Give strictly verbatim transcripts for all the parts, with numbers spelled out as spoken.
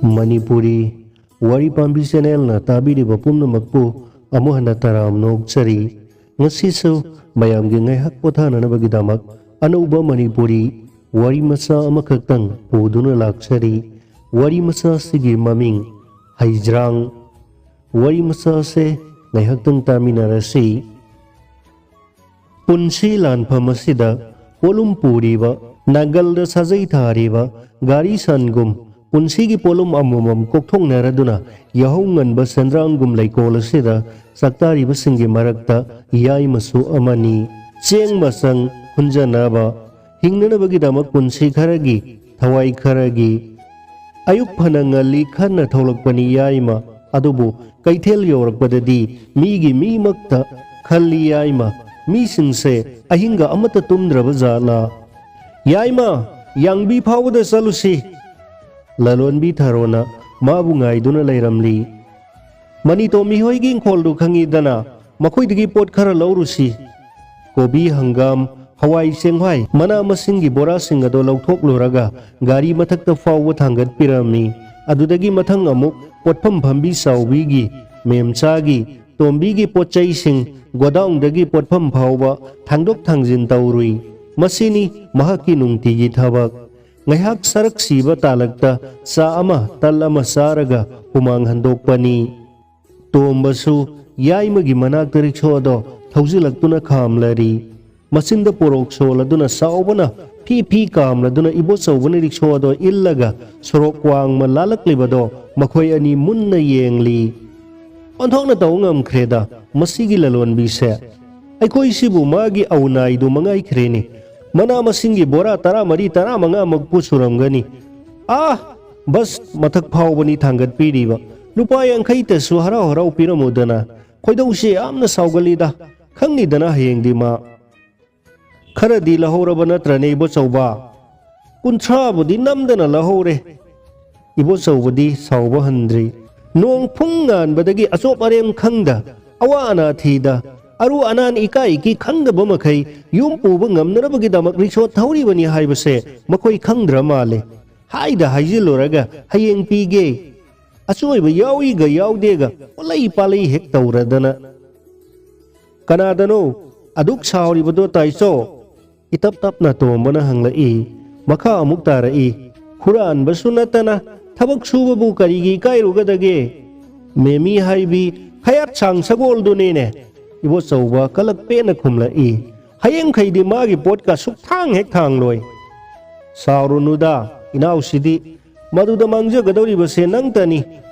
ꯃꯅꯤꯄꯨꯔꯤ ꯋꯥꯔꯤ ꯄꯥꯝꯕꯤ ꯆꯦꯅꯦꯜꯅ ꯇꯥꯕꯤꯔꯤꯕ ꯄꯨꯝꯅꯃꯛꯄꯨ ꯑꯃꯨꯛ ꯍꯟꯅ ꯇꯔꯥꯝꯅ ꯑꯣꯛꯆꯔꯤ꯫ ꯉꯁꯤꯁꯨ ꯃꯌꯥꯝꯒꯤ ꯉꯥꯏꯍꯥꯛ ꯄꯣꯊꯥꯅꯅꯕꯒꯤꯗꯃꯛ ꯑꯅꯧꯕ ꯃꯅꯤꯄꯨꯔꯤ ꯋꯥꯔꯤ ꯃꯆꯥ ꯑꯃꯈꯛꯇꯪ ꯄꯨꯗꯨꯅ ꯂꯥꯛꯆꯔꯤ꯫ ꯋꯥꯔꯤ ꯃꯆꯥ ꯑꯁꯤꯒꯤ ꯃꯃꯤꯡ ꯍꯩꯖ꯭ꯔꯥꯡ꯫ ꯋꯥꯔꯤ ꯃꯆꯥ ꯑꯁꯦ ꯉꯥꯏꯍꯥꯛꯇꯪ ꯇꯥꯃꯤꯟꯅꯔꯁꯤ꯫ ꯄꯨꯟꯁꯤ ꯂꯥꯟꯐꯝ ꯑꯁꯤꯗ ꯄꯣꯠꯂꯨꯝ ꯄꯨꯔꯤꯕ, ꯅꯥꯒꯜꯗ ꯁꯥꯖꯩ ꯊꯥꯔꯤꯕ ꯒꯥꯔꯤ ꯁꯟꯒꯨꯝ ꯄꯨꯟꯁꯤꯒꯤ ꯄꯣꯠꯂꯨꯝ ꯑꯃꯃꯝ ꯀꯣꯛꯊꯣꯛꯅꯔꯗꯨꯅ ꯌꯥꯍꯧ ꯉꯟꯕ ꯁꯦꯟꯗ꯭ꯔꯥꯡꯒꯨꯝ ꯂꯩꯀꯣꯜ ꯑꯁꯤꯗ ꯆꯥꯛꯇꯥꯔꯤꯕꯁꯤꯡꯒꯤ ꯃꯔꯛꯇ ꯌꯥꯏꯃꯁꯨ ꯑꯃꯅꯤ꯫ ꯆꯦꯡ ꯃꯆꯪ ꯍꯨꯟꯖꯅꯕ, ꯍꯤꯡꯅꯅꯕꯒꯤꯗꯃꯛ ꯄꯨꯟꯁꯤ ꯈꯔꯒꯤ, ꯊꯋꯥꯏ ꯈꯔꯒꯤ꯫ ꯑꯌꯨꯛ ꯐꯅ ꯉꯜꯂꯤ ꯈꯟꯅ ꯊꯣꯛꯂꯛꯄꯅꯤ ꯌꯥꯏꯃ, ꯑꯗꯨꯕꯨ ꯀꯩꯊꯦꯜ ꯌꯧꯔꯛꯄꯗꯗꯤ ꯃꯤꯒꯤ ꯃꯤꯃꯛꯇ ꯈꯜꯂꯤ ꯌꯥꯏꯃ꯫ ꯃꯤꯁꯤꯡꯁꯦ ꯑꯍꯤꯡꯒ ꯑꯃꯠꯇ ꯇꯨꯝꯗ꯭ꯔꯕ ꯖꯥꯠꯂꯥ? "ꯌꯥꯏꯃ, ꯌꯥꯡꯕꯤ ꯐꯥꯎꯕꯗ ꯆꯠꯂꯨꯁꯤ", ꯂꯂꯣꯟꯕꯤ ꯊꯔꯣꯅ ꯃꯥꯕꯨ ꯉꯥꯏꯗꯨꯅ ꯂꯩꯔꯝꯂꯤ꯫ "ꯃꯅꯤꯇꯣꯝꯕꯤ ꯍꯣꯏꯒꯤ ꯏꯪꯈꯣꯜꯗꯨ ꯈꯪꯉꯤꯗꯅ, ꯃꯈꯣꯏꯗꯒꯤ ꯄꯣꯠ ꯈꯔ ꯂꯧꯔꯨꯁꯤ"꯫ ꯀꯣꯕꯤ, ꯍꯪꯒꯥꯝ, ꯍꯋꯥꯏ ꯆꯦꯡꯋꯥꯏ, ꯃꯅꯥ ꯃꯁꯤꯡꯒꯤ ꯕꯣꯔꯥꯁꯤꯡ ꯑꯗꯣ ꯂꯧꯊꯣꯛꯂꯨꯔꯒ ꯒꯥꯔꯤ ꯃꯊꯛꯇ ꯐꯥꯎꯕ ꯊꯥꯡꯒꯠꯄꯤꯔꯝꯃꯤ꯫ ꯑꯗꯨꯗꯒꯤ ꯃꯊꯪ ꯑꯃꯨꯛ ꯄꯣꯠꯐꯝ ꯐꯝꯕꯤ ꯆꯥꯎꯕꯤꯒꯤ, ꯃꯦꯝꯆꯥꯒꯤ, ꯇꯣꯝꯕꯤꯒꯤ ꯄꯣꯠ ꯆꯩꯁꯤꯡ ꯒꯣꯗꯥꯎꯟꯗꯒꯤ ꯄꯣꯠꯐꯝ ꯐꯥꯎꯕ ꯊꯥꯡꯗꯣꯛ ꯊꯥꯡꯖꯤꯟ ꯇꯧꯔꯨꯏ꯫ ꯃꯁꯤꯅꯤ ꯃꯍꯥꯛꯀꯤ ꯅꯨꯡꯇꯤꯒꯤ ꯊꯕꯛ꯫ ꯉꯥꯏꯍꯥꯛ ꯁꯔꯛ ꯁꯤꯕ ꯇꯥꯂꯛꯇ ꯆꯥ ꯑꯃ, ꯇꯜ ꯑꯃ ꯆꯥꯔꯒ ꯍꯨꯃꯥꯡ ꯍꯟꯗꯣꯛꯄꯅꯤ꯫ ꯇꯣꯝꯕꯁꯨ ꯌꯥꯏꯃꯒꯤ ꯃꯅꯥꯛꯇ ꯔꯤꯛꯁꯣ ꯑꯗꯣ ꯊꯧꯖꯤꯜꯂꯛꯇꯨꯅ ꯈꯥꯝꯂꯔꯤ꯫ ꯃꯆꯤꯟꯗ ꯄꯣꯔꯣꯛ ꯁꯣꯜꯂꯗꯨꯅ ꯆꯥꯎꯕꯅ ꯐꯤ ꯐꯤ ꯀꯥꯝꯂꯗꯨꯅ ꯏꯕꯣꯆꯧꯕꯅ ꯔꯤꯛꯁꯣ ꯑꯗꯣ ꯏꯜꯂꯒ ꯁꯣꯔꯣꯛ ꯋꯥꯡꯃ ꯂꯥꯜꯂꯛꯂꯤꯕꯗꯣ ꯃꯈꯣꯏ ꯑꯅꯤ ꯃꯨꯟꯅ ꯌꯦꯡꯂꯤ꯫ "ꯑꯣꯟꯊꯣꯛꯅ ꯇꯧ ꯉꯝꯈ꯭ꯔꯦꯗ ꯃꯁꯤꯒꯤ ꯂꯂꯣꯟꯕꯤꯁꯦ꯫ ꯑꯩꯈꯣꯏꯁꯤꯕꯨ ꯃꯥꯒꯤ ꯑꯧꯅꯥꯏꯗꯨ ꯃꯉꯥꯏꯈ꯭ꯔꯦꯅꯦ꯫ ꯃꯅꯥ ꯃꯁꯤꯡꯒꯤ ꯕꯣꯔꯥ ꯇꯔꯥꯃꯔꯤ, ꯇꯔꯥꯃꯉꯥꯃꯛꯄꯨ ꯁꯨꯔꯝꯒꯅꯤ꯫ ꯑꯥ, ꯕꯁ ꯃꯊꯛ ꯐꯥꯎꯕꯅꯤ ꯊꯥꯡꯒꯠꯄꯤꯔꯤꯕ꯫ ꯂꯨꯄꯥ ꯌꯥꯡꯈꯩꯇꯁꯨ ꯍꯔꯥꯎ ꯍꯔꯥꯎ ꯄꯤꯔꯝꯃꯨꯗꯅ꯫ ꯈꯣꯏꯗꯧꯁꯦ ꯌꯥꯝꯅ ꯁꯥꯎꯒꯜꯂꯤꯗ꯫ ꯈꯪꯅꯤꯗꯅ ꯍꯌꯦꯡꯗꯤ ꯃꯥ꯫ ꯈꯔꯗꯤ ꯂꯧꯍꯧꯔꯕ ꯅꯠꯇ꯭ꯔꯅꯦ, ꯏꯕꯣꯆꯧꯕ?" "ꯀꯨꯟꯊ꯭ꯔꯥꯕꯨꯗꯤ ꯅꯝꯗꯅ ꯂꯧꯍꯧꯔꯦ"꯫ ꯏꯕꯣꯆꯧꯕꯗꯤ ꯁꯥꯎꯕ ꯍꯟꯗ꯭ꯔꯤ꯫ "ꯅꯣꯡ ꯐꯨꯡ ꯉꯥꯟꯕꯗꯒꯤ ꯑꯆꯣꯞ ꯑꯔꯦꯝ ꯈꯪꯗ, ꯑꯋꯥ ꯑꯅꯥ ꯊꯤꯗ, ꯑꯔꯨ ꯑꯅꯥꯟ ꯏꯀꯥꯏ ꯏꯀꯤ ꯈꯪꯗꯕ ꯃꯈꯩ ꯌꯨꯝ ꯄꯨꯕ ꯉꯝꯅꯅꯕꯒꯤꯗꯃꯛ ꯔꯤꯛꯁꯣ ꯊꯧꯔꯤꯕꯅꯤ ꯍꯥꯏꯕꯁꯦ ꯃꯈꯣꯏ ꯈꯪꯗ꯭ꯔ ꯃꯥꯜꯂꯦ꯫ ꯍꯥꯏꯗ ꯍꯥꯏꯖꯤꯜꯂꯨꯔꯒ ꯍꯌꯦꯡ ꯄꯤꯒꯦ, ꯑꯆꯣꯏꯕ ꯌꯥꯎꯏꯒ ꯌꯥꯎꯗꯦꯒ ꯄꯣꯂꯩ ꯄꯥꯂꯩ ꯍꯦꯛ ꯇꯧꯔꯗꯅ꯫ "ꯀꯅꯥꯗꯅꯣ ꯑꯗꯨꯛ ꯁꯥꯎꯔꯤꯕꯗꯣ, ꯇꯥꯏꯆꯧ?" ꯏꯇꯞ ꯇꯞꯅ ꯇꯣꯝꯕꯅ ꯍꯪꯂꯛꯏ꯫ ꯃꯈꯥ ꯑꯃꯨꯛ ꯇꯥꯔꯛꯏ, "ꯍꯨꯔꯥꯟꯕꯁꯨ ꯅꯠꯇꯅ ꯊꯕꯛ ꯁꯨꯕꯕꯨ ꯀꯔꯤꯒꯤ ꯏꯀꯥꯏꯔꯨꯒꯗꯒꯦ? ꯃꯦꯃꯤ ꯍꯥꯏꯕꯤ ꯈꯌꯥꯠ ꯁꯥꯡ ꯁꯒꯣꯜꯗꯨꯅꯤꯅꯦ!" ꯏꯕꯣꯆꯧꯕ ꯀꯂꯛ ꯄꯦꯟꯅ ꯈꯨꯝꯂꯛꯏ꯫ "ꯍꯌꯦꯡꯈꯩꯗꯤ ꯃꯥꯒꯤ ꯄꯣꯠꯀ ꯁꯨꯛꯊꯥꯡ ꯍꯦꯛ ꯊꯥꯡꯂꯣꯏ꯫" "ꯁꯥꯎꯔꯨꯅꯨꯗ ꯏꯅꯥꯎꯁꯤꯗꯤ, ꯃꯗꯨꯗ ꯃꯥꯡꯖꯒꯗꯧꯔꯤꯕꯁꯦ ꯅꯪꯇꯅꯤ꯫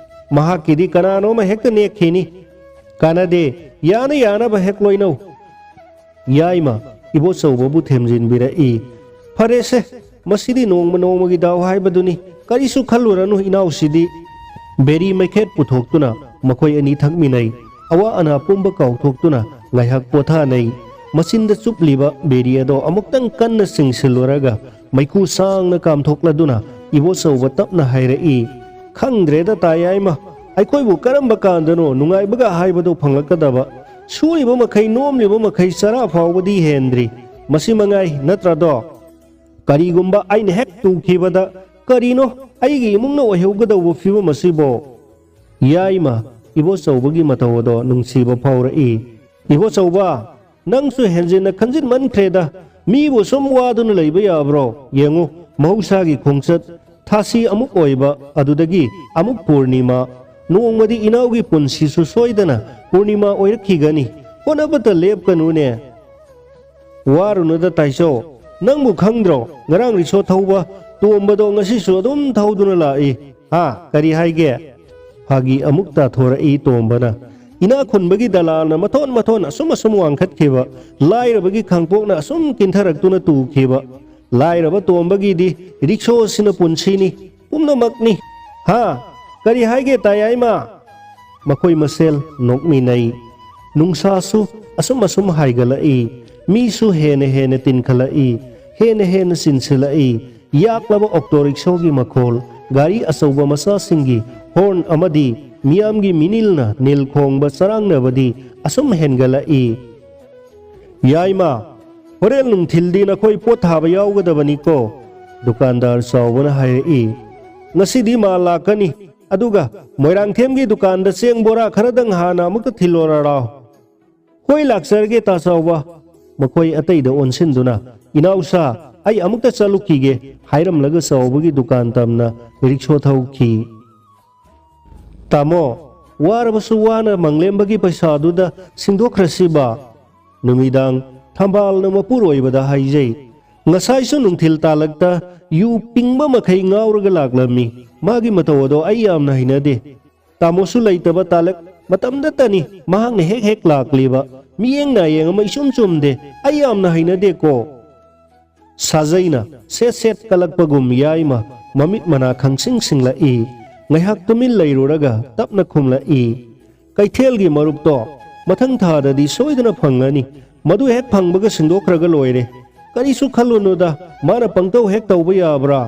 ꯃꯍꯥꯛꯀꯤꯗꯤ ꯀꯅꯥꯅꯣꯃ ꯍꯦꯛꯇ ꯅꯦꯛꯈꯤꯅꯤ꯫ ꯀꯥꯟꯅꯗꯦ, ꯌꯥꯅ ꯌꯥꯅꯕ ꯍꯦꯛ ꯂꯣꯏꯅꯧ꯫" ꯌꯥꯏꯃ ꯏꯕꯣꯆꯧꯕꯕꯨ ꯊꯦꯝꯖꯤꯟꯕꯤꯔꯛꯏ꯫ "ꯐꯔꯦꯁꯦ, ꯃꯁꯤꯗꯤ ꯅꯣꯡꯃ ꯅꯣꯡꯃꯒꯤ ꯗꯥꯎ ꯍꯥꯏꯕꯗꯨꯅꯤ꯫ ꯀꯔꯤꯁꯨ ꯈꯜꯂꯨꯔꯅꯨ ꯏꯅꯥꯎꯁꯤꯗꯤ꯫" ꯕꯦꯔꯤ ꯃꯩꯈꯦꯠ ꯄꯨꯊꯣꯛꯇꯨꯅ ꯃꯈꯣꯏ ꯑꯅꯤ ꯊꯛꯃꯤꯟꯅꯩ꯫ ꯑꯋꯥ ꯑꯅꯥ ꯄꯨꯝꯕ ꯀꯥꯎꯊꯣꯛꯇꯨꯅ ꯉꯥꯏꯍꯥꯛ ꯄꯣꯊꯥꯅꯩ꯫ ꯃꯆꯤꯟꯗ ꯆꯨꯞꯂꯤꯕ ꯕꯦꯔꯤ ꯑꯗꯣ ꯑꯃꯨꯛꯇꯪ ꯀꯟꯅ ꯆꯤꯡꯁꯤꯜꯂꯨꯔꯒ ꯃꯩꯈꯨ ꯁꯥꯡꯅ ꯀꯥꯝꯊꯣꯛꯂꯗꯨꯅ ꯏꯕꯣꯆꯧꯕ ꯇꯞꯅ ꯍꯥꯏꯔꯛꯏ, "ꯈꯪꯗ꯭ꯔꯦꯗ ꯇꯥ ꯌꯥꯏꯃ, ꯑꯩꯈꯣꯏꯕꯨ ꯀꯔꯝꯕ ꯀꯥꯟꯗꯅꯣ ꯅꯨꯡꯉꯥꯏꯕꯒ ꯍꯥꯏꯕꯗꯣ ꯐꯪꯂꯛꯀꯗꯕ? ꯁꯨꯔꯤꯕ ꯃꯈꯩ ꯅꯣꯝꯂꯤꯕ ꯃꯈꯩ ꯆꯔꯥ ꯐꯥꯎꯕꯗꯤ ꯍꯦꯟꯗ꯭ꯔꯤ꯫ ꯃꯁꯤ ꯃꯉꯥꯏ ꯅꯠꯇ꯭ꯔꯗꯣ? ꯀꯔꯤꯒꯨꯝꯕ ꯑꯩꯅ ꯍꯦꯛ ꯇꯨꯈꯤꯕꯗ ꯀꯔꯤꯅꯣ ꯑꯩꯒꯤ ꯏꯃꯨꯡꯅ ꯑꯣꯏꯍꯧꯒꯗꯧꯕ ꯐꯤꯕꯝ ꯑꯁꯤꯕꯣ?" ꯌꯥꯏꯃ ꯏꯕꯣꯆꯧꯕꯒꯤ ꯃꯇꯧ ꯑꯗꯣ ꯅꯨꯡꯁꯤꯕ ꯐꯥꯎꯔꯛꯏ꯫ "ꯏꯕꯣꯆꯧꯕ, ꯅꯪꯁꯨ ꯍꯦꯟꯖꯤꯟꯅ ꯈꯟꯖꯤꯟꯃꯟꯈ꯭ꯔꯦꯗ꯫ ꯃꯤꯕꯨ ꯁꯨꯝ ꯋꯥꯗꯨꯅ ꯂꯩꯕ ꯌꯥꯕ꯭ꯔꯣ? ꯌꯦꯡꯉꯨ, ꯃꯍꯧꯁꯥꯒꯤ ꯈꯣꯡꯆꯠ ꯊꯥꯁꯤ ꯑꯃꯨꯛ ꯑꯣꯏꯕ, ꯑꯗꯨꯗꯒꯤ ꯑꯃꯨꯛ ꯄꯨꯔꯅꯤꯃꯥ꯫ ꯅꯣꯡꯃꯗꯤ ꯏꯅꯥꯎꯒꯤ ꯄꯨꯟꯁꯤꯁꯨ ꯁꯣꯏꯗꯅ ꯄꯨꯔꯅꯤꯃꯥ ꯑꯣꯏꯔꯛꯈꯤꯒꯅꯤ꯫ ꯍꯣꯠꯅꯕꯇ ꯂꯦꯞꯀꯅꯨꯅꯦ꯫" "ꯋꯥꯔꯨꯅꯨꯗ ꯇꯥꯏꯆꯧ, ꯅꯪꯕꯨ ꯈꯪꯗ꯭ꯔꯣ? ꯉꯔꯥꯡ ꯔꯤꯛꯁꯣ ꯊꯧꯕ ꯇꯣꯝꯕꯗꯣ ꯉꯁꯤꯁꯨ ꯑꯗꯨꯝ ꯊꯧꯗꯨꯅ ꯂꯥꯛꯏ꯫ ꯍꯥ, ꯀꯔꯤ ꯍꯥꯏꯒꯦ?" ꯐꯥꯒꯤ ꯑꯃꯨꯛ ꯇꯥꯊꯣꯔꯛꯏ ꯇꯣꯝꯕꯅ꯫ "ꯏꯅꯥꯛ ꯈꯨꯟꯕꯒꯤ ꯗꯂꯥꯜꯅ ꯃꯊꯣꯟ ꯃꯊꯣꯟ ꯑꯁꯨꯝ ꯑꯁꯨꯝ ꯋꯥꯡꯈꯠꯈꯤꯕ, ꯂꯥꯏꯔꯕꯒꯤ ꯈꯥꯡꯄꯣꯛꯅ ꯑꯁꯨꯝ ꯀꯤꯟꯊꯔꯛꯇꯨꯅ ꯇꯨꯈꯤꯕ꯫ ꯂꯥꯏꯔꯕ ꯇꯣꯝꯕꯒꯤꯗꯤ ꯔꯤꯛꯁꯣ ꯑꯁꯤꯅ ꯄꯨꯟꯁꯤꯅꯤ, ꯄꯨꯝꯅꯃꯛꯅꯤ꯫ ꯍꯥ, ꯀꯔꯤ ꯍꯥꯏꯒꯦ ꯇꯥ ꯌꯥꯏꯃ?" ꯃꯈꯣꯏ ꯃꯁꯦꯜ ꯅꯣꯛꯃꯤꯟꯅꯩ꯫ ꯅꯨꯡꯁꯥꯁꯨ ꯑꯁꯨꯝ ꯑꯁꯨꯝ ꯍꯥꯏꯒꯠꯂꯛꯏ꯫ ꯃꯤꯁꯨ ꯍꯦꯟꯅ ꯍꯦꯟꯅ ꯇꯤꯟꯈꯠꯂꯛꯏ, ꯍꯦꯟꯅ ꯍꯦꯟꯅ ꯆꯤꯟꯁꯤꯜꯂꯛꯏ꯫ ꯌꯥꯛꯂꯕ ꯑꯣꯛꯇꯣ ꯔꯤꯛꯁꯣꯒꯤ ꯃꯈꯣꯜ, ꯒꯥꯔꯤ ꯑꯆꯧꯕ ꯃꯆꯥꯁꯤꯡꯒꯤ ꯍꯣꯔꯟ ꯑꯃꯗꯤ ꯃꯤꯌꯥꯝꯒꯤ ꯃꯤꯅꯤꯜꯅ ꯅꯤꯜ ꯈꯣꯡꯕ ꯆꯔꯥꯡꯅꯕꯗꯤ ꯑꯁꯨꯝ ꯍꯦꯟꯒꯠꯂꯛꯏ꯫ "ꯌꯥꯏꯃ, ꯍꯣꯔꯦꯟ ꯅꯨꯡꯊꯤꯜꯗꯤ ꯅꯈꯣꯏ ꯄꯣꯠ ꯊꯥꯕ ꯌꯥꯎꯒꯗꯕꯅꯤꯀꯣ?" ꯗꯨꯀꯥꯟꯗꯥꯔ ꯆꯥꯎꯕꯅ ꯍꯥꯏꯔꯛꯏ꯫ "ꯉꯁꯤꯗꯤ ꯃꯥ ꯂꯥꯛꯀꯅꯤ, ꯑꯗꯨꯒ ꯃꯣꯏꯔꯥꯡꯊꯦꯝꯒꯤ ꯗꯨꯀꯥꯟꯗ ꯆꯦꯡ ꯕꯣꯔꯥ ꯈꯔꯗꯪ ꯍꯥꯟꯅ ꯑꯃꯨꯛꯇ ꯊꯤꯜꯂꯣꯔꯥꯎ꯫" "ꯍꯣꯏ, ꯂꯥꯛꯆꯔꯒꯦ ꯇꯥ ꯆꯥꯎꯕ꯫" ꯃꯈꯣꯏ ꯑꯇꯩꯗ ꯑꯣꯟꯁꯤꯟꯗꯨꯅ, "ꯏꯅꯥꯎꯁꯥ, ꯑꯩ ꯑꯃꯨꯛꯇ ꯆꯠꯂꯨꯈꯤꯒꯦ" ꯍꯥꯏꯔꯝꯂꯒ ꯆꯥꯎꯕꯒꯤ ꯗꯨꯀꯥꯟ ꯇꯝꯅ ꯔꯤꯛꯁꯣ ꯊꯧꯈꯤ꯫ "ꯇꯥꯃꯣ, ꯋꯥꯔꯕꯁꯨ ꯋꯥꯅ ꯃꯪꯂꯦꯝꯕꯒꯤ ꯄꯩꯁꯥꯗꯨꯗ ꯁꯤꯡꯗꯣꯛꯈ꯭ꯔꯁꯤꯕ꯫" ꯅꯨꯃꯤꯗꯥꯡ ꯊꯝꯕꯥꯜꯅ ꯃꯄꯨꯔꯣꯏꯕꯗ ꯍꯥꯏꯖꯩ꯫ "ꯉꯁꯥꯏꯁꯨ ꯅꯨꯡꯊꯤꯜ ꯇꯥꯂꯛꯇ ꯌꯨ ꯄꯤꯡꯕ ꯃꯈꯩ ꯉꯥꯎꯔꯒ ꯂꯥꯛꯂꯝꯃꯤ꯫ ꯃꯥꯒꯤ ꯃꯇꯧ ꯑꯗꯣ ꯑꯩ ꯌꯥꯝꯅ ꯍꯩꯅꯗꯦ꯫ ꯇꯥꯃꯣꯁꯨ ꯂꯩꯇꯕ ꯇꯥꯂꯛ ꯃꯇꯝꯗꯇꯅꯤ ꯃꯍꯥꯛꯅ ꯍꯦꯛ ꯍꯦꯛ ꯂꯥꯛꯂꯤꯕ꯫ ꯃꯤꯌꯦꯡ ꯅꯥꯌꯦꯡ ꯑꯃ ꯏꯆꯨꯝ ꯆꯨꯝꯗꯦ꯫ ꯑꯩ ꯌꯥꯝꯅ ꯍꯩꯅꯗꯦꯀꯣ꯫" ꯁꯥꯖꯩꯅ ꯁꯦꯠ ꯁꯦꯠ ꯀꯜꯂꯛꯄꯒꯨꯝ ꯌꯥꯏꯃ ꯃꯃꯤꯠ ꯃꯅꯥ ꯈꯪꯁꯤꯡ ꯁꯤꯡꯂꯛꯏ꯫ ꯉꯥꯏꯍꯥꯛ ꯇꯨꯃꯤꯟ ꯂꯩꯔꯨꯔꯒ ꯇꯞꯅ ꯈꯨꯝꯂꯛꯏ꯫ "ꯀꯩꯊꯦꯜꯒꯤ ꯃꯔꯨꯞꯇꯣ ꯃꯊꯪ ꯊꯥꯗꯗꯤ ꯁꯣꯏꯗꯅ ꯐꯪꯒꯅꯤ꯫ ꯃꯗꯨ ꯍꯦꯛ ꯐꯪꯕꯒ ꯁꯤꯡꯗꯣꯛꯈ꯭ꯔꯒ ꯂꯣꯏꯔꯦ꯫ ꯀꯔꯤꯁꯨ ꯈꯜꯂꯨꯅꯨꯗ, ꯃꯥꯅ ꯄꯪꯇꯧ ꯍꯦꯛ ꯇꯧꯕ ꯌꯥꯕ꯭ꯔꯥ?"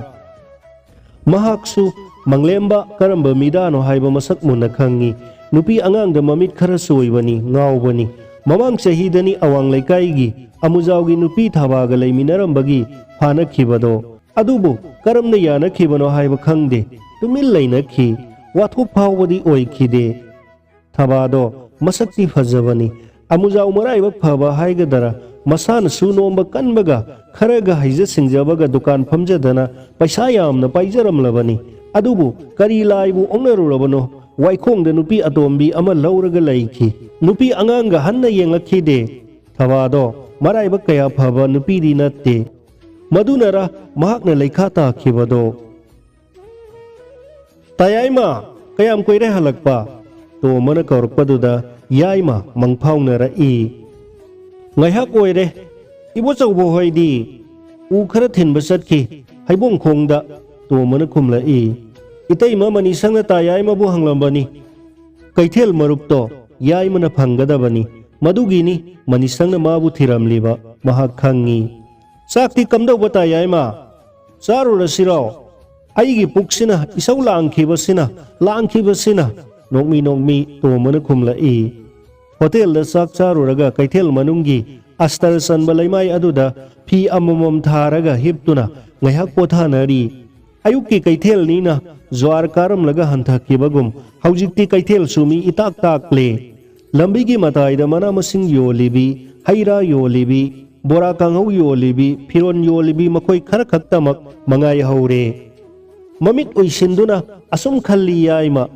ꯃꯍꯥꯛꯁꯨ ꯃꯪꯂꯦꯝꯕ ꯀꯔꯝꯕ ꯃꯤꯗꯥꯅꯣ ꯍꯥꯏꯕ ꯃꯁꯛ ꯃꯨꯟꯅ ꯈꯪꯉꯤ꯫ ꯅꯨꯄꯤ ꯑꯉꯥꯡꯗ ꯃꯃꯤꯠ ꯈꯔ ꯆꯣꯏꯕꯅꯤ, ꯉꯥꯎꯕꯅꯤ꯫ ꯃꯃꯥꯡ ꯆꯍꯤꯗꯅꯤ ꯑꯋꯥꯡ ꯂꯩꯀꯥꯏꯒꯤ ꯑꯃꯨꯖꯥꯎꯒꯤ ꯅꯨꯄꯤ ꯊꯥꯕꯥꯒ ꯂꯩꯃꯤꯟꯅꯔꯝꯕꯒꯤ ꯐꯥꯅꯈꯤꯕꯗꯣ꯫ ꯑꯗꯨꯕꯨ ꯀꯔꯝꯅ ꯌꯥꯅꯈꯤꯕꯅꯣ ꯍꯥꯏꯕ ꯈꯪꯗꯦ꯫ ꯇꯨꯃꯤꯟ ꯂꯩꯅꯈꯤ꯫ ꯋꯥꯊꯣꯛ ꯐꯥꯎꯕꯗꯤ ꯑꯣꯏꯈꯤꯗꯦ꯫ ꯊꯕꯥꯗꯣ ꯃꯁꯛꯇꯤ ꯐꯖꯕꯅꯤ꯫ ꯑꯃꯨꯖꯥꯎ ꯃꯔꯥꯏꯕꯛ ꯐꯕ ꯍꯥꯏꯒꯗꯔꯥ, ꯃꯁꯥꯅꯁꯨ ꯅꯣꯝꯕ ꯀꯟꯕꯒ, ꯈꯔꯒ ꯍꯩꯖ ꯁꯤꯡꯖꯕꯒ ꯗꯨꯀꯥꯟ ꯐꯝꯖꯗꯅ ꯄꯩꯁꯥ ꯌꯥꯝꯅ ꯄꯥꯏꯖꯔꯝꯂꯕꯅꯤ꯫ ꯑꯗꯨꯕꯨ ꯀꯔꯤ ꯂꯥꯏꯕꯨ ꯑꯣꯛꯅꯔꯨꯔꯕꯅꯣ? ꯋꯥꯏꯈꯣꯡꯗ ꯅꯨꯄꯤ ꯑꯇꯣꯝꯕꯤ ꯑꯃ ꯂꯧꯔꯒ ꯂꯩꯈꯤ꯫ ꯅꯨꯄꯤ ꯑꯉꯥꯡꯒ ꯍꯟꯅ ꯌꯦꯡꯂꯛꯈꯤꯗꯦ꯫ ꯊꯕꯥꯗꯣ ꯃꯔꯥꯏꯕꯛ ꯀꯌꯥ ꯐꯕ ꯅꯨꯄꯤꯗꯤ ꯅꯠꯇꯦ꯫ ꯃꯗꯨꯅꯔ ꯃꯍꯥꯛꯅ ꯂꯩꯈꯥ ꯇꯥꯈꯤꯕꯗꯣ? "ꯇꯥꯌꯥꯏꯃ, ꯀꯌꯥꯝ ꯀꯨꯏꯔꯦ ꯍꯜꯂꯛꯄ?" ꯇꯣꯝꯕꯅ ꯀꯧꯔꯛꯄꯗꯨꯗ ꯌꯥꯏꯃ ꯃꯪꯐꯥꯎꯅꯔꯛꯏ꯫ "ꯉꯥꯏꯍꯥꯛ ꯑꯣꯏꯔꯦ꯫ ꯏꯕꯣꯆꯧꯕ ꯍꯣꯏꯗꯤ?" "ꯎ ꯈꯔ ꯊꯤꯟꯕ ꯆꯠꯈꯤ, ꯍꯩꯕꯣꯡꯈꯣꯡꯗ", ꯇꯣꯝꯕꯅ ꯈꯨꯝꯂꯛꯏ꯫ "ꯏꯇꯩꯃ ꯃꯅꯤꯁꯪꯅ ꯇꯥꯌꯥꯏꯃꯕꯨ ꯍꯪꯂꯝꯕꯅꯤ꯫ ꯀꯩꯊꯦꯜ ꯃꯔꯨꯞꯇꯣ ꯌꯥꯏꯃꯅ ꯐꯪꯒꯗꯕꯅꯤ꯫ ꯃꯗꯨꯒꯤꯅꯤ ꯃꯅꯤꯁꯪꯅ ꯃꯥꯕꯨ ꯊꯤꯔꯝꯂꯤꯕ꯫ ꯃꯍꯥꯛ ꯈꯪꯉꯤ꯫" "ꯆꯥꯛꯇꯤ ꯀꯝꯗꯧꯕ ꯇꯥꯌꯥꯏꯃ? ꯆꯥꯔꯨꯔꯁꯤꯔꯣ? ꯑꯩꯒꯤ ꯄꯨꯛꯁꯤꯅ ꯏꯁꯧ ꯂꯥꯡꯈꯤꯕꯁꯤꯅ, ꯂꯥꯡꯈꯤꯕꯁꯤꯅ꯫" ꯅꯣꯛꯃꯤ ꯅꯣꯛꯃꯤ ꯇꯣꯝꯕꯅ ꯈꯨꯝꯂꯛꯏ꯫ ꯍꯣꯇꯦꯜꯗ ꯆꯥꯛ ꯆꯥꯔꯨꯔꯒ ꯀꯩꯊꯦꯜ ꯃꯅꯨꯡꯒꯤ ꯑꯁꯇꯔ ꯆꯟꯕ ꯂꯩꯃꯥꯏ ꯑꯗꯨꯗ ꯐꯤ ꯑꯃꯃꯝ ꯊꯥꯔꯒ ꯍꯤꯞꯇꯨꯅ ꯉꯥꯏꯍꯥꯛ ꯄꯣꯊꯥꯅꯔꯤ꯫ ꯑꯌꯨꯛꯀꯤ ꯀꯩꯊꯦꯜꯅꯤꯅ ꯖ꯭ꯋꯥꯔ ꯀꯥꯔꯝꯂꯒ ꯍꯟꯊꯈꯤꯕꯒꯨꯝ ꯍꯧꯖꯤꯛꯇꯤ ꯀꯩꯊꯦꯜꯁꯨ ꯃꯤ ꯏꯇꯥꯛ ꯇꯥꯛꯂꯦ꯫ ꯂꯝꯕꯤꯒꯤ ꯃꯇꯥꯏꯗ ꯃꯅꯥ ꯃꯁꯤꯡ ꯌꯣꯜꯂꯤꯕꯤ, ꯍꯩ ꯔꯥ ꯌꯣꯜꯂꯤꯕꯤ, ꯕꯣꯔꯥ ꯀꯥꯡꯍꯧ ꯌꯣꯜꯂꯤꯕꯤ, ꯐꯤꯔꯣꯟ ꯌꯣꯜꯂꯤꯕꯤ ꯃꯈꯣꯏ ꯈꯔ ꯈꯛꯇꯃꯛ ꯃꯉꯥꯏꯍꯧꯔꯦ꯫ ꯃꯃꯤꯠ ꯎꯏꯁꯤꯟꯗꯨꯅ ꯑꯁꯨꯝ ꯈꯜꯂꯤ ꯌꯥꯏꯃ꯫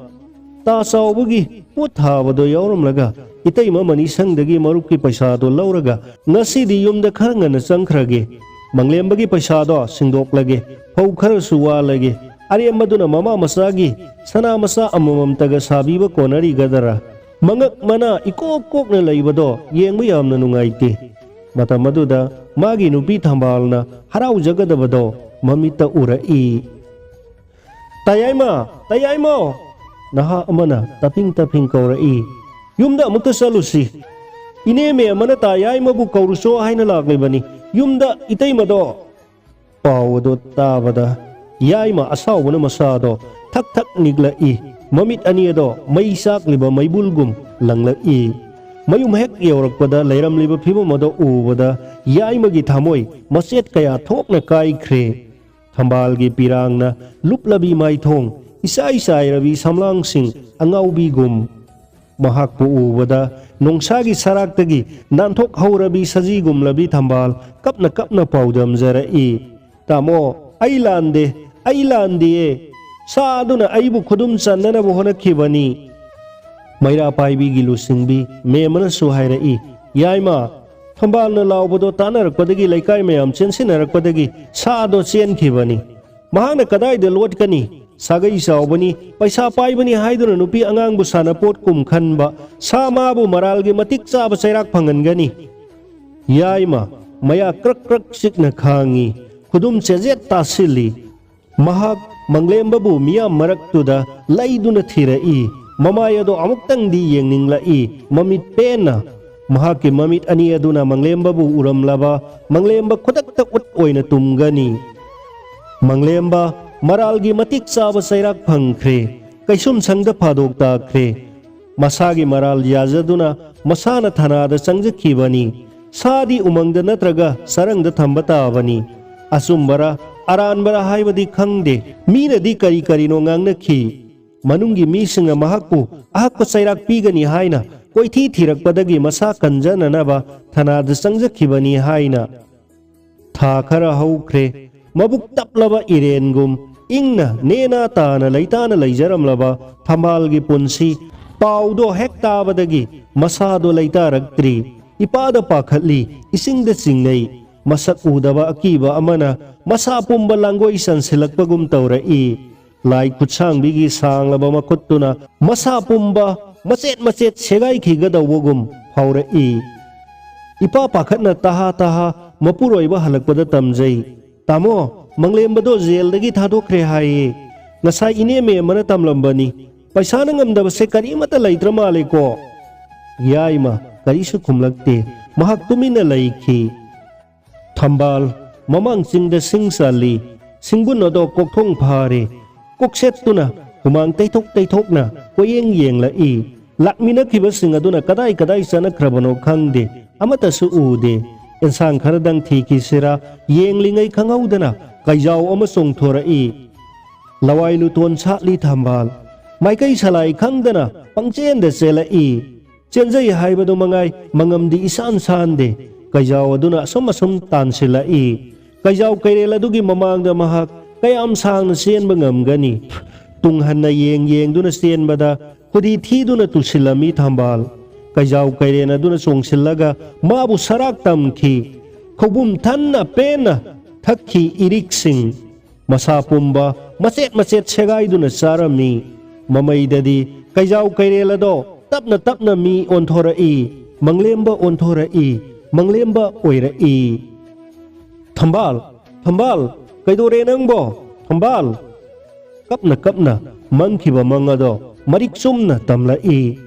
ꯇꯥ ꯆꯥꯎꯕꯒꯤ ꯄꯣꯠ ꯊꯥꯕꯗꯣ ꯌꯥꯎꯔꯝꯂꯒ ꯏꯇꯩꯃ ꯃꯅꯤꯁꯪꯗꯒꯤ ꯃꯔꯨꯞꯀꯤ ꯄꯩꯁꯥꯗꯣ ꯂꯧꯔꯒ ꯉꯁꯤꯗꯤ ꯌꯨꯝꯗ ꯈꯔ ꯉꯟꯅ ꯆꯪꯈ꯭ꯔꯒꯦ꯫ ꯃꯪꯂꯦꯝꯕꯒꯤ ꯄꯩꯁꯥꯗꯣ ꯁꯤꯡꯗꯣꯛꯂꯒꯦ꯫ ꯐꯧ ꯈꯔꯁꯨ ꯋꯥꯜꯂꯒꯦ꯫ ꯑꯔꯦꯝꯕꯗꯨꯅ ꯃꯃꯥ ꯃꯆꯥꯒꯤ ꯁꯅꯥ ꯃꯆꯥ ꯑꯃꯃꯝꯇꯒ ꯁꯥꯕꯤꯕ ꯀꯣꯟꯅꯔꯤꯒꯗꯔꯥ? ꯃꯉꯛ ꯃꯅꯥ ꯏꯀꯣꯛ ꯀꯣꯛꯅ ꯂꯩꯕꯗꯣ ꯌꯦꯡꯕ ꯌꯥꯝꯅ ꯅꯨꯡꯉꯥꯏꯇꯦ꯫ ꯃꯇꯝ ꯑꯗꯨꯗ ꯃꯥꯒꯤ ꯅꯨꯄꯤ ꯊꯝꯕꯥꯜꯅ ꯍꯔꯥꯎꯖꯒꯗꯕꯗꯣ ꯃꯃꯤꯠꯇ ꯎꯔꯛꯏ꯫ "ꯇꯌꯥꯏꯃ, ꯇꯌꯥꯏꯃ!" ꯅꯍꯥ ꯑꯃꯅ ꯇꯞꯐꯤꯡ ꯇꯞꯐꯤꯡ ꯀꯧꯔꯛꯏ꯫ "ꯌꯨꯝꯗ ꯑꯃꯨꯛꯇ ꯆꯠꯂꯨꯁꯤ꯫ ꯏꯅꯦ ꯃꯦꯝꯃꯅ ꯇꯌꯥꯏꯃꯕꯨ ꯀꯧꯔꯨꯆꯣ ꯍꯥꯏꯅ ꯂꯥꯛꯂꯤꯕꯅꯤ꯫ ꯌꯨꯝꯗ ꯏꯇꯩꯃꯗꯣ!" ꯄꯥꯎ ꯑꯗꯨ ꯇꯥꯕꯗ ꯌꯥꯏꯃ ꯑꯁꯥꯎꯕꯅ ꯃꯁꯥꯗꯣ ꯊꯛ ꯊꯛ ꯅꯤꯛꯂꯛꯏ꯫ ꯃꯃꯤꯠ ꯑꯅꯤ ꯑꯗꯣ ꯃꯩ ꯆꯥꯛꯂꯤꯕ ꯃꯩꯕꯨꯜꯒꯨꯝ ꯂꯪꯂꯛꯏ꯫ ꯃꯌꯨꯝ ꯍꯦꯛ ꯌꯧꯔꯛꯄꯗ ꯂꯩꯔꯝꯂꯤꯕ ꯐꯤꯕꯝ ꯑꯗꯣ ꯎꯕꯗ ꯌꯥꯏꯃꯒꯤ ꯊꯃꯣꯏ ꯃꯆꯦꯠ ꯀꯌꯥ ꯊꯣꯛꯅ ꯀꯥꯏꯈ꯭ꯔꯦ꯫ ꯊꯝꯕꯥꯜꯒꯤ ꯄꯤꯔꯥꯡꯅ ꯂꯨꯞꯂꯕꯤ ꯃꯥꯏꯊꯣꯡ, ꯏꯆꯥꯏ ꯆꯥꯏꯔꯕꯤ ꯁꯝꯂꯥꯡꯁꯤꯡ ꯑꯉꯥꯎꯕꯤꯒꯨꯝ꯫ ꯃꯍꯥꯛꯄꯨ ꯎꯕꯗ ꯅꯣꯡꯁꯥꯒꯤ ꯁꯔꯥꯛꯇꯒꯤ ꯅꯥꯟꯊꯣꯛꯍꯧꯔꯕꯤ ꯁꯖꯤꯒꯨꯝꯂꯕꯤ ꯊꯝꯕꯥꯜ ꯀꯞꯅ ꯀꯞꯅ ꯄꯥꯎꯗꯝꯖꯔꯛꯏ꯫ "ꯇꯥꯃꯣ, ꯑꯩ ꯂꯥꯟꯗꯦ, ꯑꯩ ꯂꯥꯟꯗꯤꯌꯦ꯫ ꯁꯥ ꯑꯗꯨꯅ ꯑꯩꯕꯨ ꯈꯨꯗꯨꯝ ꯆꯟꯅꯅꯕ ꯍꯣꯠꯅꯈꯤꯕꯅꯤ꯫" ꯃꯩꯔꯥ ꯄꯥꯏꯕꯤꯒꯤ ꯂꯨꯆꯤꯡꯕꯤ ꯃꯦꯝꯃꯅꯁꯨ ꯍꯥꯏꯔꯛꯏ, "ꯌꯥꯏꯃ, ꯊꯝꯕꯥꯜꯅ ꯂꯥꯎꯕꯗꯣ ꯇꯥꯅꯔꯛꯄꯗꯒꯤ ꯂꯩꯀꯥꯏ ꯃꯌꯥꯝ ꯆꯦꯟꯁꯤꯟꯅꯔꯛꯄꯗꯒꯤ ꯁꯥ ꯑꯗꯣ ꯆꯦꯟꯈꯤꯕꯅꯤ꯫ ꯃꯍꯥꯛꯅ ꯀꯗꯥꯏꯗ ꯂꯣꯠꯀꯅꯤ? ꯁꯥꯒꯩ ꯆꯥꯎꯕꯅꯤ, ꯄꯩꯁꯥ ꯄꯥꯏꯕꯅꯤ ꯍꯥꯏꯗꯨꯅ ꯅꯨꯄꯤ ꯑꯉꯥꯡꯕꯨ ꯁꯥꯟꯅꯄꯣꯠ ꯀꯨꯝ ꯈꯟꯕ꯫ ꯁꯥ ꯃꯥꯕꯨ ꯃꯔꯥꯜꯒꯤ ꯃꯇꯤꯛ ꯆꯥꯕ ꯆꯩꯔꯥꯛ ꯐꯪꯍꯟꯒꯅꯤ꯫" ꯌꯥꯏꯃ ꯃꯌꯥ ꯀ꯭ꯔꯛ ꯀ꯭ꯔꯛ ꯆꯤꯛꯅ ꯈꯥꯡꯉꯤ꯫ ꯈꯨꯗꯨꯝ ꯆꯦꯖꯦꯠ ꯇꯥꯁꯤꯜꯂꯤ꯫ ꯃꯍꯥꯛ ꯃꯪꯂꯦꯝꯕꯕꯨ ꯃꯤꯌꯥꯝ ꯃꯔꯛꯇꯨꯗ ꯂꯩꯗꯨꯅ ꯊꯤꯔꯛꯏ꯫ ꯃꯃꯥꯏ ꯑꯗꯣ ꯑꯃꯨꯛꯇꯪꯗꯤ ꯌꯦꯡꯅꯤꯡꯂꯛꯏ꯫ ꯃꯃꯤꯠ ꯄꯦꯟꯅ ꯃꯍꯥꯛꯀꯤ ꯃꯃꯤꯠ ꯑꯅꯤ ꯑꯗꯨꯅ ꯃꯪꯂꯦꯝꯕꯕꯨ ꯎꯔꯝꯂꯕ ꯃꯪꯂꯦꯝꯕ ꯈꯨꯗꯛꯇ ꯎꯠ ꯑꯣꯏꯅ ꯇꯨꯝꯒꯅꯤ꯫ ꯃꯪꯂꯦꯝꯕ ꯃꯔꯥꯜꯒꯤ ꯃꯇꯤꯛ ꯆꯥꯕ ꯆꯩꯔꯥꯛ ꯐꯪꯈ꯭ꯔꯦ꯫ ꯀꯩꯁꯨꯝꯁꯪꯗ ꯐꯥꯗꯣꯛ ꯇꯥꯈ꯭ꯔꯦ꯫ ꯃꯁꯥꯒꯤ ꯃꯔꯥꯜ ꯌꯥꯖꯗꯨꯅ ꯃꯁꯥꯅ ꯊꯅꯥꯗ ꯆꯪꯖꯈꯤꯕꯅꯤ꯫ ꯁꯥꯗꯤ ꯎꯃꯪꯗ ꯅꯠꯇ꯭ꯔꯒ ꯆꯔꯪꯗ ꯊꯝꯕ ꯇꯥꯕꯅꯤ꯫ ꯑꯆꯨꯝꯕꯔ ꯑꯔꯥꯟꯕꯔꯥ ꯍꯥꯏꯕꯗꯤ ꯈꯪꯗꯦ꯫ ꯃꯤꯅꯗꯤ ꯀꯔꯤ ꯀꯔꯤꯅꯣ ꯉꯥꯡꯅꯈꯤ꯫ ꯃꯅꯨꯡꯒꯤ ꯃꯤꯁꯤꯡꯅ ꯃꯍꯥꯛꯄꯨ ꯑꯍꯛꯄ ꯆꯩꯔꯥꯛ ꯄꯤꯒꯅꯤ ꯍꯥꯏꯅ ꯀꯣꯏꯊꯤ ꯊꯤꯔꯛꯄꯗꯒꯤ ꯃꯁꯥ ꯀꯟꯖꯅꯅꯕ ꯊꯅꯥꯗ ꯆꯪꯖꯈꯤꯕꯅꯤ ꯍꯥꯏꯅ꯫ ꯊꯥ ꯈꯔ ꯍꯧꯈ꯭ꯔꯦ꯫ ꯃꯕꯨꯛ ꯇꯞꯂꯕ ꯏꯔꯦꯟꯒꯨꯝ ꯏꯪꯅ ꯅꯦꯅꯥ ꯇꯥꯅ ꯂꯩꯇꯥꯅ ꯂꯩꯖꯔꯝꯂꯕ ꯊꯝꯕꯥꯜꯒꯤ ꯄꯨꯟꯁꯤ ꯄꯥꯎꯗꯣ ꯍꯦꯛ ꯇꯥꯕꯗꯒꯤ ꯃꯁꯥꯗꯣ ꯂꯩꯇꯥꯔꯛꯇ꯭ꯔꯤ꯫ ꯏꯄꯥꯗ ꯄꯥꯈꯠꯂꯤ, ꯏꯁꯤꯡꯗ ꯆꯤꯡꯅꯩ꯫ ꯃꯁꯛ ꯎꯗꯕ ꯑꯀꯤꯕ ꯑꯃꯅ ꯃꯁꯥ ꯄꯨꯝꯕ ꯂꯥꯡꯒꯣꯏ ꯆꯟꯁꯤꯜꯂꯛꯄꯒꯨꯝ ꯇꯧꯔꯛꯏ꯫ ꯂꯥꯏ ꯈꯨꯠꯁꯥꯡꯕꯤꯒꯤ ꯁꯥꯡꯂꯕ ꯃꯈꯨꯠꯇꯨꯅ ꯃꯁꯥ ꯄꯨꯝꯕ ꯃꯆꯦꯠ ꯃꯆꯦꯠ ꯁꯦꯒꯥꯏꯈꯤꯒꯗꯧꯕꯒꯨꯝ ꯐꯥꯎꯔꯛꯏ꯫ ꯏꯄꯥ ꯄꯥꯈꯠꯅ ꯇꯍꯥ ꯇꯍꯥ ꯃꯄꯨꯔꯣꯏꯕ ꯍꯜꯂꯛꯄꯗ ꯇꯝꯖꯩ꯫ "ꯇꯥꯃꯣ, ꯃꯪꯂꯦꯝꯕꯗꯣ ꯖꯦꯜꯗꯒꯤ ꯊꯥꯗꯣꯛꯈ꯭ꯔꯦ ꯍꯥꯏꯌꯦ꯫ ꯉꯁꯥꯏ ꯏꯅꯦ ꯃꯦꯝꯃꯅ ꯇꯝꯂꯝꯕꯅꯤ꯫ ꯄꯩꯁꯥꯅ ꯉꯝꯗꯕꯁꯦ ꯀꯔꯤꯃꯠꯇ ꯂꯩꯇ꯭ꯔ ꯃꯥꯜꯂꯦꯀꯣ?" ꯌꯥꯏꯃ ꯀꯔꯤꯁꯨ ꯈꯨꯝꯂꯛꯇꯦ꯫ ꯃꯍꯥꯛ ꯇꯨꯃꯤꯟꯅ ꯂꯩꯈꯤ꯫ ꯊꯝꯕꯥꯜ ꯃꯃꯥꯡ ꯆꯤꯡꯗ ꯁꯤꯡ ꯆꯜꯂꯤ꯫ ꯁꯤꯡꯕꯨꯟ ꯑꯗꯣ ꯀꯣꯛꯊꯣꯡ ꯐꯥꯔꯦ꯫ ꯀꯣꯛꯁꯦꯠꯇꯨꯅ ꯍꯨꯃꯥꯡ ꯇꯩꯊꯣꯛ ꯇꯩꯊꯣꯛꯅ ꯀꯣꯏꯌꯦꯡ ꯌꯦꯡꯂꯛꯏ꯫ ꯂꯥꯛꯃꯤꯟꯅꯈꯤꯕꯁꯤꯡ ꯑꯗꯨꯅ ꯀꯗꯥꯏ ꯀꯗꯥꯏ ꯆꯠꯅꯈ꯭ꯔꯕꯅꯣ ꯈꯪꯗꯦ꯫ ꯑꯃꯠꯇꯁꯨ ꯎꯗꯦ꯫ ꯑꯦꯟꯁꯥꯡ ꯈꯔꯗꯪ ꯊꯤꯈꯤꯁꯤꯔꯥ ꯌꯦꯡꯂꯤꯉꯩ ꯈꯪꯍꯧꯗꯅ ꯀꯩꯖꯥꯎ ꯑꯃ ꯆꯣꯡꯊꯣꯔꯛꯏ꯫ ꯂꯋꯥꯏ ꯂꯨꯇꯣꯟ ꯁꯥꯠꯂꯤ ꯊꯝꯕꯥꯜ꯫ ꯃꯥꯏꯀꯩ ꯁꯂꯥꯏ ꯈꯪꯗꯅ ꯄꯪꯆꯦꯟꯗ ꯆꯦꯜꯂꯛꯏ꯫ ꯆꯦꯟꯖꯩ ꯍꯥꯏꯕꯗꯨ ꯃꯉꯥꯏ ꯃꯉꯝꯗꯤ ꯏꯁꯥꯟ ꯁꯥꯟꯗꯦ꯫ ꯀꯩꯖꯥꯎ ꯑꯗꯨꯅ ꯑꯁꯨꯝ ꯑꯁꯨꯝ ꯇꯥꯟꯁꯤꯜꯂꯛꯏ꯫ ꯀꯩꯖꯥꯎ ꯀꯩꯔꯦꯜ ꯑꯗꯨꯒꯤ ꯃꯃꯥꯡꯗ ꯃꯍꯥꯛ ꯀꯌꯥꯝ ꯁꯥꯡꯅ ꯆꯦꯟꯕ ꯉꯝꯒꯅꯤ? ꯇꯨꯡ ꯍꯟꯅ ꯌꯦꯡ ꯌꯦꯡꯗꯨꯅ ꯆꯦꯟꯕꯗ ꯈꯨꯗꯤ ꯊꯤꯗꯨꯅ ꯇꯨꯁꯤꯜꯂꯝꯃꯤ ꯊꯝꯕꯥꯜ꯫ ꯀꯩꯖꯥꯎ ꯀꯩꯔꯦꯜ ꯑꯗꯨꯅ ꯆꯣꯡꯁꯤꯜꯂꯒ ꯃꯥꯕꯨ ꯁꯔꯥꯛ ꯇꯝꯈꯤ꯫ ꯈꯧꯕꯨꯝ ꯊꯟꯅ ꯄꯦꯟꯅ ꯊꯛꯈꯤ ꯏꯔꯤꯛꯁꯤꯡ꯫ ꯃꯁꯥ ꯄꯨꯝꯕ ꯃꯆꯦꯠ ꯃꯆꯦꯠ ꯁꯦꯒꯥꯏꯗꯨꯅ ꯆꯥꯔꯝꯃꯤ꯫ ꯃꯃꯩꯗꯗꯤ ꯀꯩꯖꯥꯎ ꯀꯩꯔꯦꯜ ꯑꯗꯣ ꯇꯞꯅ ꯇꯞꯅ ꯃꯤ ꯑꯣꯟꯊꯣꯔꯛꯏ꯫ ꯃꯪꯂꯦꯝꯕ ꯑꯣꯟꯊꯣꯔꯛꯏ꯫ ꯃꯪꯂꯦꯝꯕ ꯑꯣꯏꯔꯛꯏ꯫ "ꯊꯝꯕꯥꯜ, ꯊꯝꯕꯥꯜ, ꯀꯩꯗꯧꯔꯦ ꯅꯪꯕꯣ? ꯊꯝꯕꯥꯜ!" ꯀꯞꯅ ꯀꯞꯅ ꯃꯪꯈꯤꯕ ꯃꯪ ꯑꯗꯣ ꯃꯔꯤꯛ ꯆꯨꯝꯅ ꯇꯝꯂꯛꯏ꯫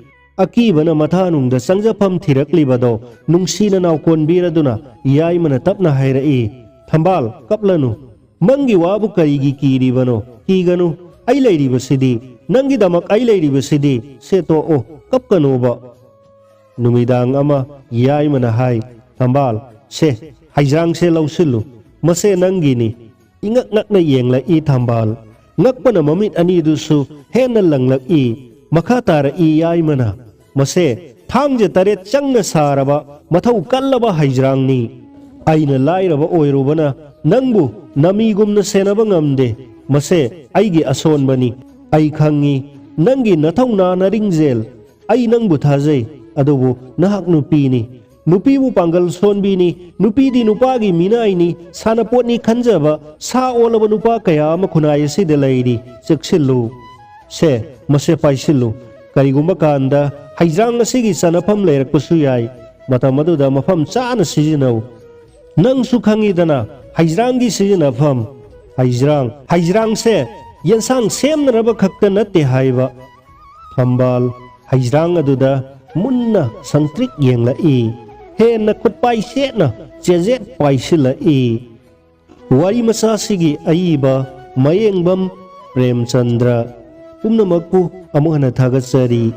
ꯑꯀꯤꯕꯅ ꯃꯊꯥꯅꯨꯡꯗ ꯆꯪꯖꯐꯝ ꯊꯤꯔꯛꯂꯤꯕꯗꯣ ꯅꯨꯡꯁꯤꯅ ꯅꯥꯎꯀꯣꯟꯕꯤꯔꯗꯨꯅ ꯌꯥꯏꯃꯅ ꯇꯞꯅ ꯍꯥꯏꯔꯛꯏ, "ꯊꯝꯕꯥꯜ, ꯀꯞꯂꯅꯨ꯫ ꯃꯪꯒꯤ ꯋꯥꯕꯨ ꯀꯔꯤꯒꯤ ꯀꯤꯔꯤꯕꯅꯣ? ꯀꯤꯒꯅꯨ꯫ ꯑꯩ ꯂꯩꯔꯤꯕꯁꯤꯗꯤ, ꯅꯪꯒꯤꯗꯃꯛ ꯑꯩ ꯂꯩꯔꯤꯕꯁꯤꯗꯤ꯫ ꯁꯦ ꯇꯣꯛꯑꯣ, ꯀꯞꯀꯅꯣꯕ"꯫ ꯅꯨꯃꯤꯗꯥꯡ ꯑꯃ ꯌꯥꯏꯃꯅ ꯍꯥꯏ, "ꯊꯝꯕꯥꯜ, ꯁꯦ, ꯍꯩꯖꯥꯡꯁꯦ ꯂꯧꯁꯤꯜꯂꯨ꯫ ꯃꯁꯦ ꯅꯪꯒꯤꯅꯤ"꯫ ꯏꯉꯛ ꯉꯛꯅ ꯌꯦꯡꯂꯛꯏ ꯊꯝꯕꯥꯜ꯫ ꯉꯛꯄꯅ ꯃꯃꯤꯠ ꯑꯅꯤꯗꯨꯁꯨ ꯍꯦꯟꯅ ꯂꯪꯂꯛꯏ꯫ ꯃꯈꯥ ꯇꯥꯔꯛꯏ ꯌꯥꯏꯃꯅ, "ꯃꯁꯦ ꯊꯥꯡꯖ ꯇꯔꯦꯠ ꯆꯪꯅ ꯁꯥꯔꯕ ꯃꯊꯧ ꯀꯜꯂꯕ ꯍꯩꯖ꯭ꯔꯥꯡꯅꯤ꯫ ꯑꯩꯅ ꯂꯥꯏꯔꯕ ꯑꯣꯏꯔꯨꯕꯅ ꯅꯪꯕꯨ ꯅꯃꯤꯒꯨꯝꯅ ꯁꯦꯟꯅꯕ ꯉꯝꯗꯦ꯫ ꯃꯁꯦ ꯑꯩꯒꯤ ꯑꯁꯣꯟꯕꯅꯤ꯫ ꯑꯩ ꯈꯪꯉꯤ, ꯅꯪꯒꯤ ꯅꯊꯧꯅꯥ ꯅꯔꯤꯡꯖꯦꯜ꯫ ꯑꯩ ꯅꯪꯕꯨ ꯊꯥꯖꯩ, ꯑꯗꯨꯕꯨ ꯅꯍꯥꯛ ꯅꯨꯄꯤꯅꯤ꯫ ꯅꯨꯄꯤꯕꯨ ꯄꯥꯡꯒꯜ ꯁꯣꯟꯕꯤꯅꯤ꯫ ꯅꯨꯄꯤꯗꯤ ꯅꯨꯄꯥꯒꯤ ꯃꯤꯅꯥꯏꯅꯤ, ꯁꯥꯟꯅꯄꯣꯠꯅꯤ ꯈꯟꯖꯕ, ꯁꯥ ꯑꯣꯜꯂꯕ ꯅꯨꯄꯥ ꯀꯌꯥ ꯑꯃ ꯈꯨꯟꯅꯥꯏ ꯑꯁꯤꯗ ꯂꯩꯔꯤ꯫ ꯆꯦꯛꯁꯤꯜꯂꯨ꯫ ꯁꯦ, ꯃꯁꯦ ꯄꯥꯏꯁꯤꯜꯂꯨ꯫ ꯀꯔꯤꯒꯨꯝꯕ ꯀꯥꯟꯗ ꯍꯩꯖ꯭ꯔꯥꯡ ꯑꯁꯤꯒꯤ ꯆꯅꯐꯝ ꯂꯩꯔꯛꯄꯁꯨ ꯌꯥꯏ꯫ ꯃꯇꯝ ꯑꯗꯨꯗ ꯃꯐꯝ ꯆꯥꯅ ꯁꯤꯖꯤꯟꯅꯧ꯫ ꯅꯪꯁꯨ ꯈꯪꯉꯤꯗꯅ ꯍꯩꯖ꯭ꯔꯥꯡꯒꯤ ꯁꯤꯖꯤꯟꯅꯐꯝ꯫ ꯍꯩꯖ꯭ꯔꯥꯡ, ꯍꯩꯖ꯭ꯔꯥꯡꯁꯦ ꯌꯦꯟꯁꯥꯡ ꯁꯦꯝꯅꯅꯕ ꯈꯛꯇ ꯅꯠꯇꯦ ꯍꯥꯏꯕ꯫" ꯊꯝꯕꯥꯜ ꯍꯩꯖ꯭ꯔꯥꯡ ꯑꯗꯨꯗ ꯃꯨꯟꯅ ꯁꯪꯇ꯭ꯔꯤꯛ ꯌꯦꯡꯂꯛꯏ꯫ ꯍꯦꯟꯅ ꯈꯨꯠꯄꯥꯏ ꯁꯦꯠꯅ ꯆꯦꯖꯦꯠ ꯄꯥꯏꯁꯤꯜꯂꯛꯏ꯫ ꯋꯥꯔꯤ ꯃꯆꯥꯁꯤꯒꯤ ꯑꯏꯕ ꯃꯌꯦꯡꯕꯝ ꯄ꯭ꯔꯦꯝꯆꯟꯗ꯭ꯔ꯫ ꯄꯨꯝꯅꯃꯛꯄꯨ ꯑꯃꯨꯛ ꯍꯟꯅ ꯊꯥꯒꯠꯆꯔꯤ꯫